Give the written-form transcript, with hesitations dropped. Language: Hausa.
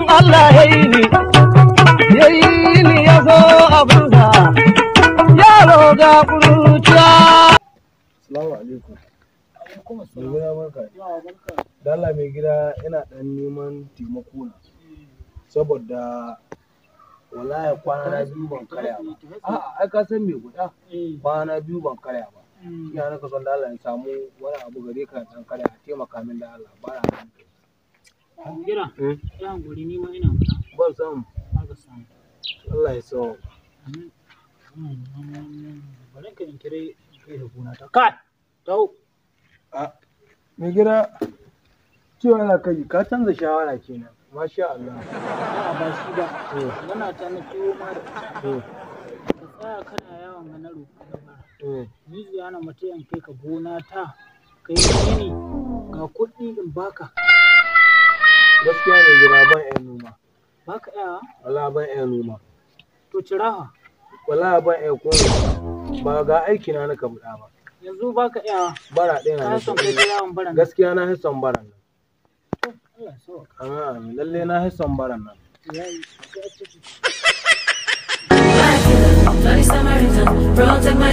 Allah ya yi ni, ya yi ni ya so abinsa, yaro ga kuruciya. Assalamu alaikum. Mai gida, barka. Da Allah mai gida, ina ɗan neman taimako na. Saboda wallahi kwana biyu ban karya ba. A'a, ai ka san me guda? Kwana biyu ban karya ba. Ina naka son da Allah in samu wani abu gare ka dan karya, a taimaka min da Allah, ba na nan. Gida, ya hankuri, ni ma ina fita. Ban samu. Ba ka samu. Allah ya sawo. Bari ka in kire kai da gona ta. Kai! Tau! A mai gida, cewa na kai ka canza shawara kenan. Masha Allah. A'a, ba shi ba. Magana ta na kiwo ma da ita. Ka tsaya kana yawon ganin roƙo na bara. Ni ziyana mace in kai ka gona ta. Kai gini, ga kuɗi in baka. Gaskiya mai gida, ban iya noma. Baka iya? Wallahi ban iya noma. To, cirawa. Wallahi ban iya komai. Ba ga aiki na naka buɗa ba. Yanzu baka iya. Bara ɗaya na Ka son kai ta yawon baran. Gaskiya na fi son baran nan. To, Allah ya sauka. Amin amin. Lalle na fi son baran nan. Yayi. Sai a ciki. Bloody Samaritan, protect my